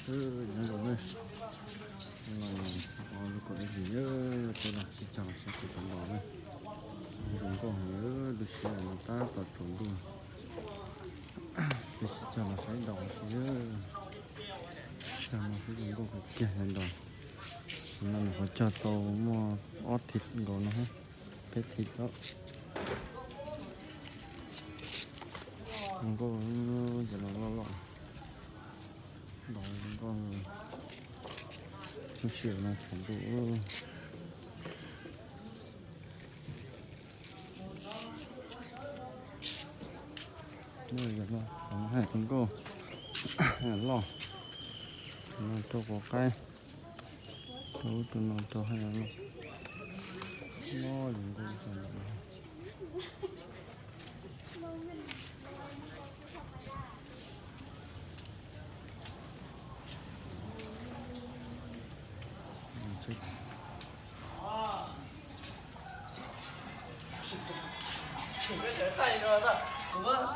Nyob zoo na, no lub kaum ib hlis, peb los sib cog los saib kuv tus npau na. Zoo nkauj heev, lub sij hawm no tab tom tsaus ntuj, peb sib cog los saib ntaus xwb. Cog no xwb zoo nkauj kawg kiag li ntaus. No nyuam qhuav cog tau muaj ob thiv nkaus no, peb thiv lawm. Zoo nkauj, cov no loj loj, ntaus zoo nkauj. Lub sij hawm no tsaus ntuj. Muaj yog no, no haj zoo nkauj loj, no rau quav qaib, rau ub rau no rau haj yam no, no zoo nkauj. Tseem koj tawv taij no, kuv muab